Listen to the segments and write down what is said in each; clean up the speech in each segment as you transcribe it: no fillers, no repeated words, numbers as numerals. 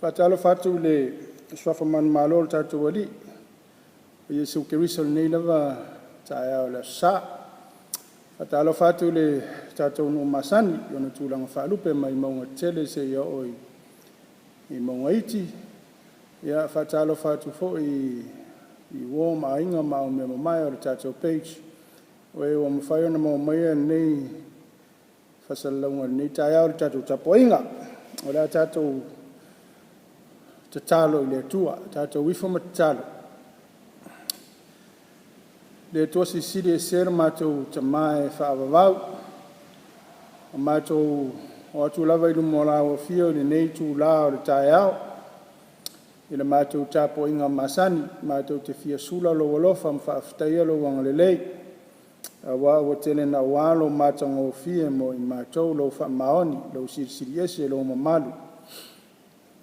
Faatalofa atu i le Suafa manumalo o le tatou Alii, o Iesu Keriso i lenei lava taeao o le Aso Sa. Faatalofa atu i le tatou nuu masani i ona tulaga faalupe mai mauga tetele seia oo i mauga iti. Ia faatalofa atu foi i uo ma aiga ma aumeamamae o le tatou page, o e ua mafai ona maua maia lenei faasalalauga i lenei taeao i le tatou tapuaiga. O le a tatou tatalo i le Atua, tatou ifo ma tatalo. Le Atua Silisili Ese lo matou Tama e faavavau, ua matou oo atu lava i luma o lau Afio i lenei itula o le taeao i le matou tapuaiga masani, matou te fia sula lou alofa ma faafetaia lou agalelei, aua ua tele naua lou matagofie mo i matou, lou faamaoni, lou silisili ese, lou mamalu.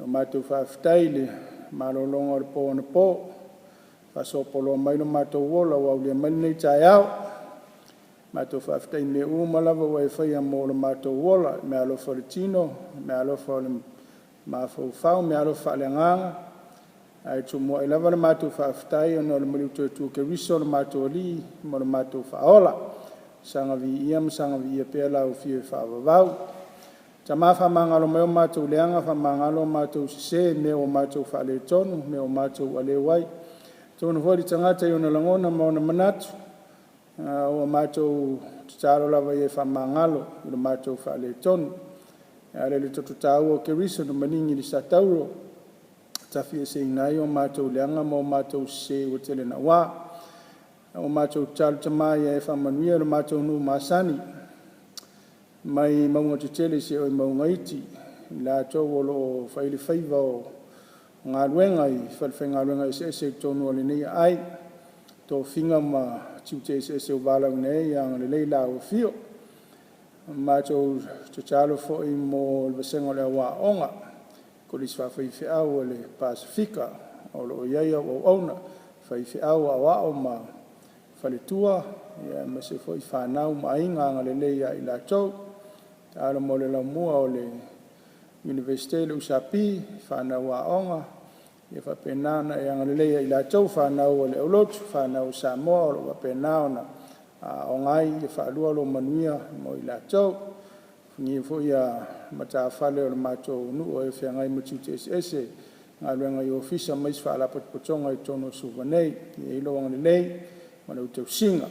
Ua matou faafetai i le malologa o le po anapo ua faasoapoloa mai lo matou ola ua aulia mai lenei taeao. Matou faafetai i mea uma lava ua e faia mo lo matou ola, meaalofa o le tino, meaalofa o le mafaufau, meaalofa faaleagaga. Ae tumuai lava le matou faafetai ona o le maliu toe o Keriso o le matou Alii ma lo matou Faaola. Saga viia ma saga viia pea lau Afio e faavavau. Tama faamagalo mai o matou leaga, faamagalo matou sese, mea ua matou faaletonu, mea ua matou aleu ai. Atonu foi le tagata i ona lagona ma ona manatu, a ua matou tatalo lava ia e faamagalo i lo matou faaletonu. E ala i le toto taua o Keriso na maligi i le satauro na tafieseina ai o matou leaga ma o matou sese ua tele naua. A ua matou tatalo Tama ia e faamanuia lo matou nuu masani mai mauga tetele seia oo i mauga iti, i latou o lo o fai le faiva o galuega i falefaigaluega eseese i totonu o lenei aai, tofiga ma tiute eseese ua valaauina ai, ia agalelei i lau Afio. Matou tatalo foi mo le vasega o le au aooga, Kolisi Faafaifeau o le Pasefika o lo o i ai au auauna, faifeau aoao ma faletua, aemaise foi fanau ma aiga, agalelei ia i latou. Tatalo mo le laumua o le Iunivesite o le USP, fanau aoga, ia faapena ona e agalelei ia i latou, fanau a le aulotu, fanau a Samoa o lo o faapena ona aooga ai, ia faalua lou manuia mo i latou. Alofagia foi matafale o le matou nuu o e feagai ma tiute eseese, galuega i ofisa ma isi faalapotopotoga i totonu o Suva nei, ia i ai lou agalelei ma lau tausiga.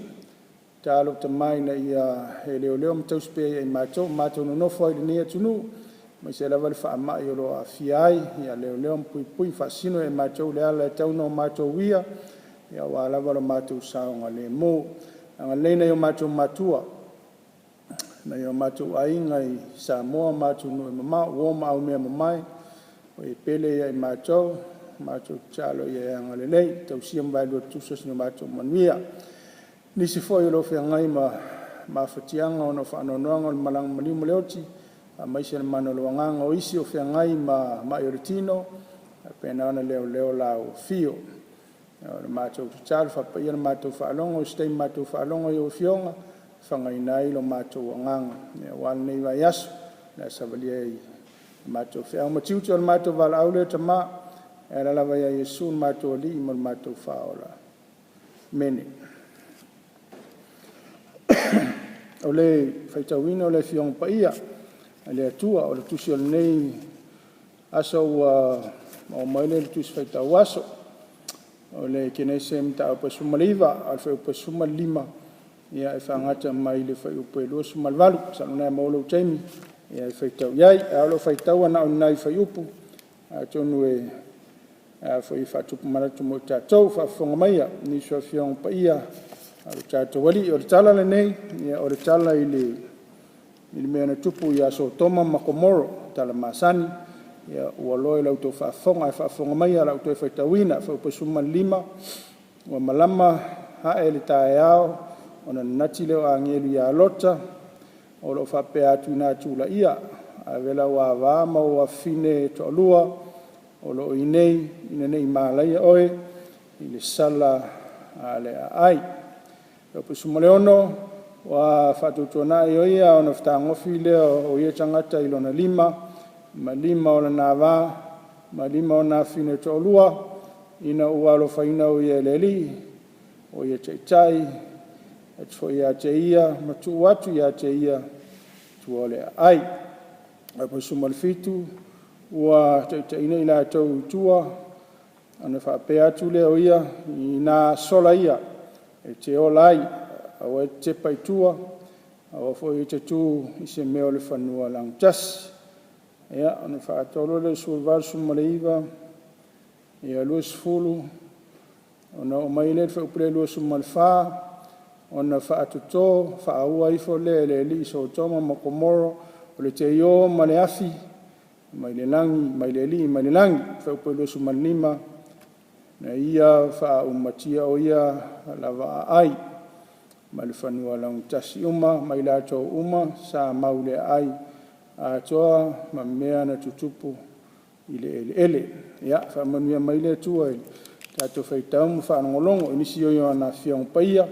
Tatalo Tama ina ia e leoleo ma tausi pea ia i matou ma matou nonofo ai i lenei atunuu, aemaise lava le faamai o lo o aafia ai, ia leoleo ma puipui ma faasino ia i matou le ala e tatau ona matou uia aua lava lo matou saogalemu. Agalelei i nai o matou matua, nai o matou aiga i Samoa ma atunuu e mamao, uo ma aumeamamae o e pele ia i matou, matou tatalo ia e agalelei, tausia ma vaelua tutusa si o matou manuia. Nisi foi o lo o feagai ma mafatiaga ona o faanoanoaga o le malaga maliu ma le oti, faamaise le mana o lou Agaga. O isi o feagai ma mai o le tino, faapena ona leoleo lau afio. O le matou tatalo, faapaia la matou faalogo i se taimi matou faalogo i lau Afioga, fagaina ai lo matou agaga aua lenei vaiaso o le a savalia ai i matou feau ma tiute. O le matou valaau lea Tama e ala lava ia Iesu lo matou Alii ma lo matou Faaola. Amene. O le faitauina o le Afioaga Paia a le Atua, o le tusi o lenei aso ua maua mai lea i le Tusi Faitau Aso o le Kenese Mataupu 19 a o le Fuaiupu 15 e faagata mai le fuaiupu e 28. Masalo o lena e maua lou taimi e faitau i ai, ae o lou faitaua na o ni nai fuaiupu atonu e faatupu manatu mo i tatou. Faafofoga maia nisi o Afioaga Paia a lo tatou Alii. O le tala lenei o le tala i le mea na tupu ia Sotoma ma Komoro, tala masani ua iloa i la outou faafofoga. Ae faafofoga maia o le a ou toe faitauina. Fuaiupu 15. Ua malama ae le taeao ona nanati lea o agelu ia Lota o lo o faapea atu i ina atu, “Ave lau ava ma ou afafine e toalua o lo o i inei, ina ne i malaia oe i le sala a le aai.” Fuaiupu 16. Ua faatuatuanai o ia ona fetagofi lea o ia tagata i lona lima ma lima o lana ava. ma 5 o ona afafine e toalua, ina ua alofaina o ia e le Alii, ua ia taitai atu foi ia te ia ma tuu atu ia te ia i tua o le aai. Fuaiupu 17, ua taitaiina i latou i tua, ona faapea atu lea o ia, ina sola ia e te ola ai, aua e te tepa i tua, aua foi e te tu i se mea o le fanua lagatasi. Ia, ona faaatoa loa lea i le 18, 19, 20, ona oo mai lea i le fuaiupu 24, ona faatoto faaua ifo lea e le Alii Sotoma ma Komoro o le teio ma le afi mai le Alii mai le lagi. Fuaiupu 25, na ia faaumatia o ia lava aai ma le fanua laugatasia uma ma i latou uma sa mau i le aai, atoa ma mea na tutupu i le eleele. Ia faamanuia mai le Atua i le tatou faitau ma faalogologo i nisi foi o ana Afioaga Paia,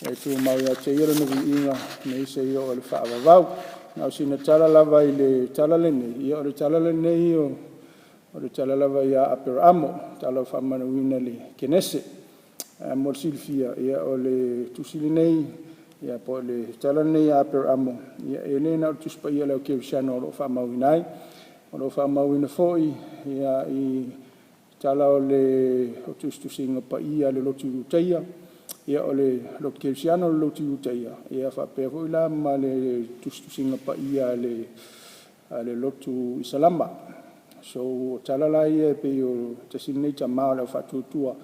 e tumau ia te Ia lona viiga mai seia oo i le faavavau. Na o sina tala lava i le tala lenei, ia o le tala lenei o le tala lava ia Aperamo, tala ua faamauina i le Kenese. Ae mo le silafia, o le tusi lenei po o le tala lenei a Aperamo, e le na o le Tusi Paia a le Au Kerisiano o lo o faamauina ai. O lo o faamauina foi i tala o tusitusiga paia a le lotu Iutaia, o le lotu Kerisiano ma le lotu Iutaia, e faapea foi la ma le tusitusiga paia a le lotu Isalama. So, o tala la ia e pei o le tasi lenei tama o le Au Faatuatua,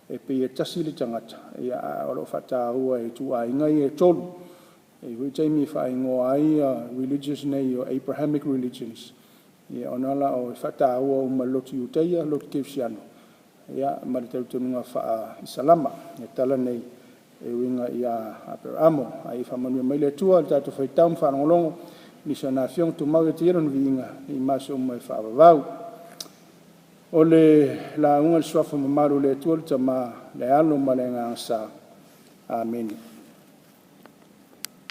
e pei e tasi le tagata, ae o lo o faataua e ituaiga ia e 3. E i ai foi taimi e faaigoa ai religions nei o Abrahamic Religions, ona la e faataua uma e le lotu Iutaia, lotu Kerisiano ma le talitonuga faa-Isalama tala nei e uiga ia Aperamo. Ae ia faamanuia mai le Atua i le tatou faitau ma faalogologo i nisi o ana Afioga, tumau ia te Ia Lona viiga i ma aso uma e faavavau. O le lauga i le Suafa mamalu o le Atua le Tama, le Alo ma le Agaga Sa. Amene.